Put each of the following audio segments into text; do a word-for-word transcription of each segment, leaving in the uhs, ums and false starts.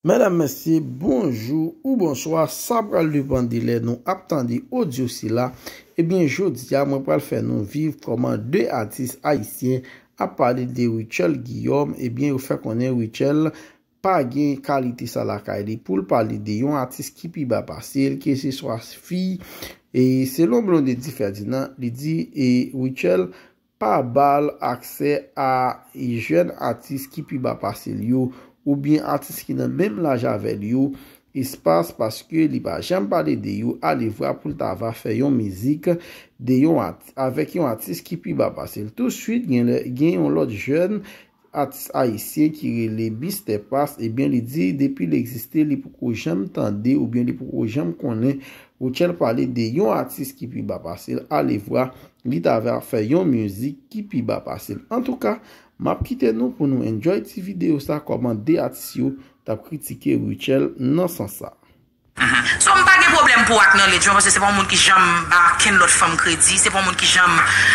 Medam, mesye, bonjou ou bonswa. Sa pral depann de lè nou ap tande odyo sila. Ebyen, jodi a, mwen pral fè nou viv kòman de atis ayisyen ap pale de Rutshelle Guillaume. Ebyen, yo fè konnen Rutshelle pa gen kalite sa lakay li pou l pale de yon atis ki pi ba pase l, keseswa fi. E selon Blondedy Ferdinand, li di, e Rutshelle pa ba l aksè a jèn atis ki pi ba pase l yo, oubyen atis ki nan menm laj avè l yo, espas, paske li pa janm pale de yo, alevwa pou l ta va fè yon mizik de yon at-, avèk yon atis ki pi ba pase l. Touswit, gen lè, gen yon lòt jèn atis ayisyen ki rele Mister Pass, ebyen, li di depi l egziste, li poko janm tande oubyen li poko janm konnen Rutshelle pale de yon atis ki pi ba pase l, alevwa li ta va fè yon mizik ki pi ba pase l. Antouka, m ap kite nou pou nou enjoy ti videyo sa, kòman de atis yo t ap kritike Rutshelle nan sans sa. So, m pa gen pwoblèm pou acknowledge mwen, paske se pa yon moun ki janm ba ankenn lòt fanm kredi, se pa yon moun ki janm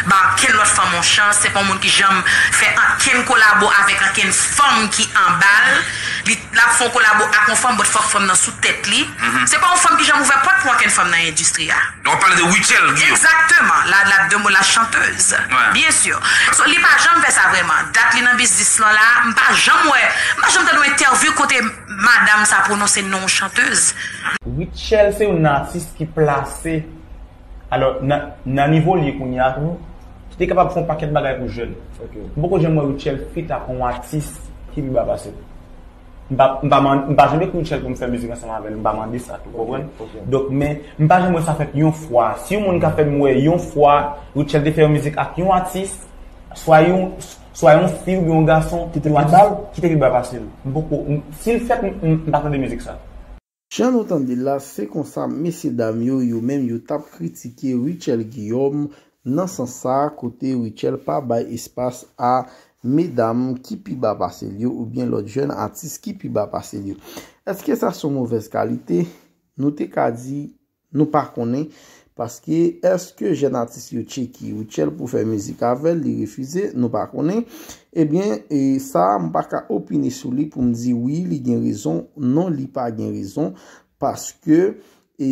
ba ankenn lòt fanm yon chans, se pa yon moun ki janm fè ankenn kolabo avèk ankenn fanm ki anba l. Li, l ap fè yon kolabo ak yon fanm, but fòk fanm nan sou tèt li. Se pa yon fanm ki janm ouvè pòt pou ankenn fanm nan endistri a. Donk, w ap pale de Rutshelle Guillaume. Exactement. La, la, de mo, la chanteuse. Bien sûr. So, li pa janm fè sa vrèman. Dat li nan biznis lan la, m pa janm wè, m pa janm tande yon entèvyou kote madanm sa pwononse non yon chantèz. Rutshelle se youn nan atis ki plase, alò, nan, nan nivo l ye kounye a tou, ki te kapab fè yon pakèt bagay pou jèn. M poko janm wè Rutshelle feat ak yon atis ki pi ba pase l. M pa, m pa, man- m pa janm ekri Rutshelle pou m fè mizik ansanm avè l, m pa mande sa tou, konprann? Donk, men, m pa janm wè sa fèt yon fwa. Si yon moun ka fè m wè yon fwa, Rutshelle te fè yon mizik ak yon atis, swa yon, swa yon fi oubyen yon gason, ki te pi ba l, ki te pi ba pase l. M poko, m- si l fèt, m, m, m pa tande mizik sa. Jan nou tande l la, se konsa mesyedam yo, yo menm, yo t ap kritike Rutshelle Guillaume nan sans sa, kote Rutshelle pa bay espas a medam ki pi ba pase l yo oubyen lòt jèn atis ki pi ba pase l yo. Èske sa se yon movèz kalite? Nou te ka di nou pa konnen, paske èske jèn atis yo tcheke Rutshelle pou fè mizik avè l, li refize, nou pa konnen. Ebyen, e sa, m pa ka opine sou li pou m di wi, li gen rezon, non, li pa gen rezon, paske e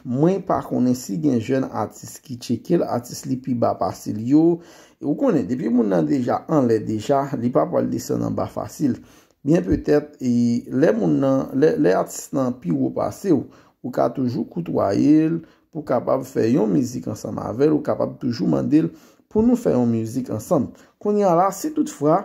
mwen pa konnen si gen jèn atis ki tcheke l, atis li pi ba pase l yo. Ou konnen, depi moun nan deja anlè deja, li pa pral desann anba fasil. Byen petèt, e lè moun nan, lè, lè atis nan pi wo pase w, ou ka toujou koutwaye l pou kapab fè yon mizik ansanm avè l, ou kapab toujou mande l pou nou fè yon mizik ansanm. Kounye a la, si toutfwa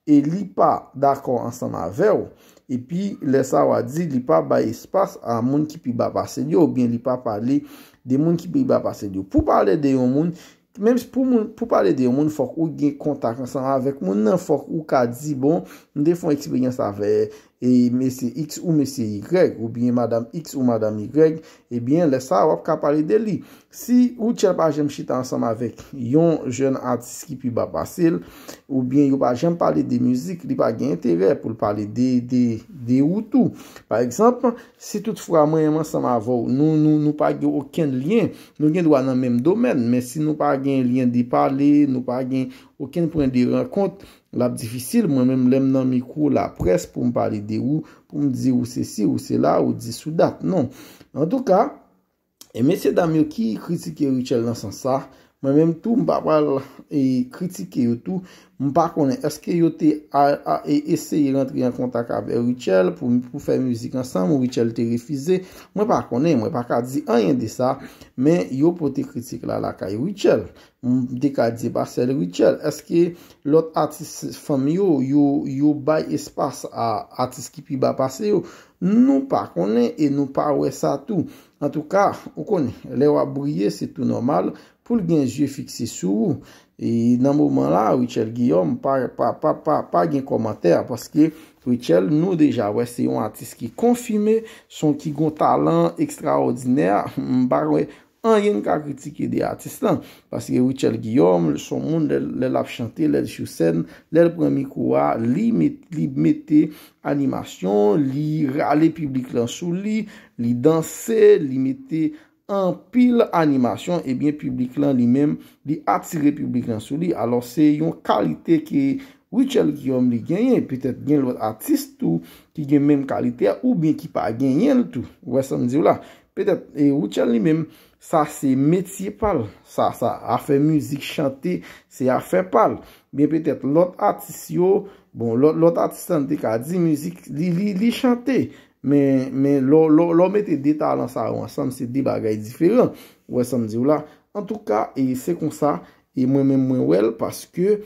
e li pa dakò ansanm avè w, epi lè sa w a di li pa bay espas a moun ki pi ba pase l yo, oubyen li pa pale de moun ki pi ba pase l yo. Pou pale de yon moun, menm si pou moun, pou pale de yon moun, fòk ou gen kontak ansanm avèk moun nan, fòk ou ka di, bon, m te fè yon eksperyans avè e mesye X ou mesye Y, oubyen madanm X ou madanm Y, ebyen, lè sa a, w ap ka pale de li. Si Rutshelle pa janm chita ansanm avèk yon jèn atis ki pi ba pase l, oubyen yo pa janm pale de mizik, li pa gen enterè pou l pale de, de, de ou tou. Pa egzanp, si toutfwa mwen menm ansanm avè w, nou, nou, nou pa gen okenn lyen, nou gen dwa nan menm domèn, men si nou pa gen lyen de pale, nou pa gen okenn pwen de rankont, l ap difisil, mwen menm, lè m nan mikwo laprès pou m pale de ou, pou m di ou sesi, ou sela, ou dis ou dat. Non. Antouka, e mesyedam yo ki kritike Rutshelle nan sans sa, mwen menm tou, m pa pral e, kritike yo tou. M pa konnen èske yo te a, a, e, eseye rantre an kontak avè Rutshelle pou, pou fè mizik ansanm, ou Rutshelle te refize. Mwen pa konnen, mwen pa ka di anyen de sa, men yo pote kritik la lakay Rutshelle. M te ka di e pa sèl Rutshelle. Èske lòt atis fanm yo, yo, yo bay espas a atis ki pi ba pase yo? Nou pa konnen e nou pa wè sa tou. Antouka, ou konnen, lè w ap briye, se tou nòmal pou l gen zye fikse sou ou. E nan moman la, Rutshelle Guillaume pa, pa, pa, pa, pa gen kòmantè, paske Rutshelle, nou deja wè, se yon atis ki konfime, se yon ki gon talan ekstraòdinè. M pa wè anyen n ka kritike de atis lan. Paske Rutshelle Guillaume, se yon moun, lè, lè l ap chante, lè l sou sèn, lè l pran mikwo a, li met, li mete animasyon, li rale piblik lan sou li, li danse, li mete anpil animasyon, ebyen, piblik lan li menm, li atire piblik lan sou li. Alò, se yon kalite ke Rutshelle Guillaume li genyen, petèt gen lòt atis tou ki gen menm kalite a, oubyen ki pa genyen l tou. Ou wè sa m di w la? Petèt, e, Rutshelle li menm, sa se metye pa l. Sa, sa, afè mizik chante, se afè pa l. Byen petèt lòt atis yo, bon, lòt, lòt atis la, n te ka di mizik, li, li, li chante. Men, men lè w, lè w, lè w mete de talan sa yo ansanm, se de bagay diferan. Ou wè sa m di w la? Antouka, e se konsa, e mwen menm mwen wè l, paske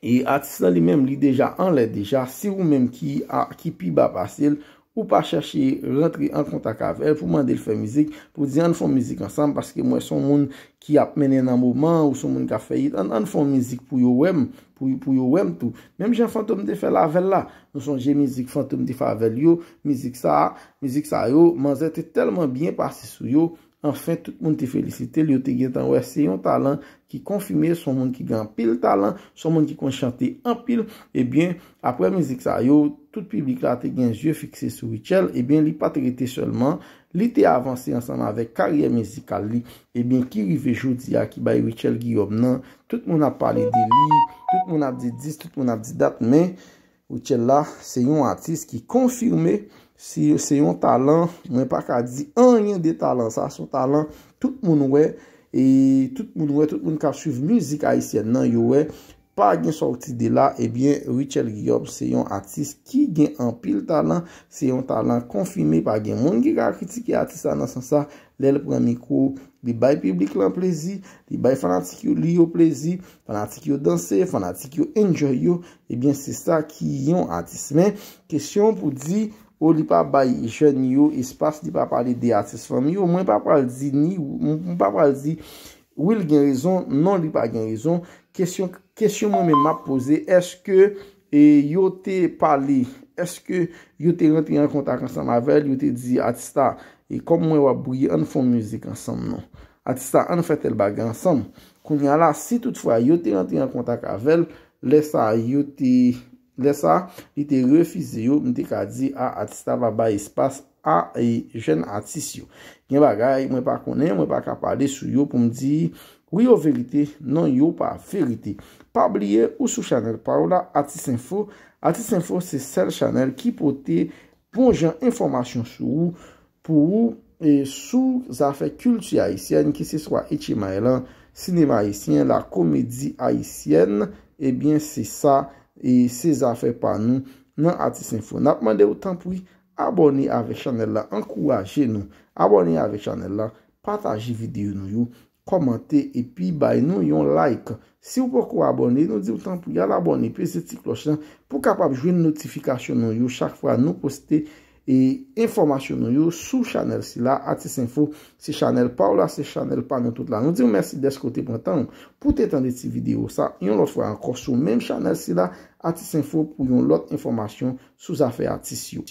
e atis lan li menm, li deja anlè deja. Si ou menm ki, a, ki pi ba pase l, ou pa chèche rantre an kontak avè l pou mande l fè mizik, pou di ann fè yon mizik ansanm, paske mwen se yon moun ki ap mennen nan moman, ou se yon moun k ap fè it, ann, ann fè yon mizik pou yo wè m, pou, pou yo wè m tou. Menm jan Fantom te fè l avè l la, nou sonje mizik Fantom te fè avè l yo, mizik sa, mizik sa yo, manzè te tèlman byen pase sou yo, anfen, tout moun te felisite l, yo te gentan wè se yon talan ki konfime, se yon moun ki gen anpil talan, se yon moun ki konn chante anpil. Ebyen, apre mizik sa yo, tout piblik la te gen zye fikse sou Rutshelle, ebyen, li pa t rete sèlman, li te avanse ansanm avèk karyè mizikal li, ebyen, ki rive jodi a, ki bay Rutshelle Guillaume nan, tout moun ap pale de li, tout moun ap di dis, tout moun ap di dat, men Rutshelle la, se yon atis ki konfime, se, se yon talan, mwen pa ka di anyen de talan sa, se yon talan, tout moun wè, e tout moun wè, tout moun k ap swiv mizik ayisyèn nan, yo wè, pa gen sòti de la, ebyen, Rutshelle Guillaume, se yon atis ki gen anpil talan, se yon talan konfime, pa gen moun ki ka kritike atis la nan sans sa, lè l pran mikwo, li bay piblik lan plezi, li bay fanatik yo, li yo plezi, fanatik yo danse, fanatik yo enjoy yo, ebyen, se sa ki yon atis. Men, kesyon pou di, o, li pa bay jèn yo espas, li pa pale de atis fanm yo, mwen pa pral di ni, mwen pa pral di, wi, l gen rezon, non, li pa gen rezon. Kesyon, kesyon mwen menm m ap poze, èske, e, yo te pale, èske yo te rantre an kontak ansanm avè l, yo te di, atis la, e kòm mwen w ap briye, ann fè yon mizik ansanm non. Atis la, ann fè tèl bagay ansanm. Kounye a la, si toutfwa yo te rantre an kontak avè l, lè sa yo te, lè sa, li te refize yo, m te ka di, a, atis la pa bay espas a, e, jèn atis yo. Gen bagay, mwen pa konnen, mwen pa ka pale sou yo pou m di, wi, yo verite, non, yo pa verite. Pa bliye, ou sou chanèl pa w la, Atis Enfo. Atis Enfo se sèl chanèl ki pote bon jan enfòmasyon sou ou, pou ou, e sou zafè kilti ayisyèn, keseswa etchemay lan, sinema ayisyen, lakomedi ayisyèn, ebyen, se sa, e se zafè pa nou nan Atis Enfo. N ap mande w, tanpri, abòne avèk chanèl la, ankouraje nou. Abòne avèk chanèl la, pataje videyo nou yo, kòmante epi bay nou yon like. Si w poko abòne, nou di w tanpri al abòne, peze ti klòch lan pou w kapab jwenn notifikasyon nou yo chak fwa nou poste e enfòmasyon nou yo sou chanèl sila, Atis Enfo. Se chanèl pa w la, se chanèl pa nou tout la. Nou di w mèsi dèske w te pran tan w pou w te tande ti videyo sa. Yon lòt fwa ankò sou menm chanèl sila, Atis Enfo, pou yon lòt enfòmasyon sou zafè atis yo.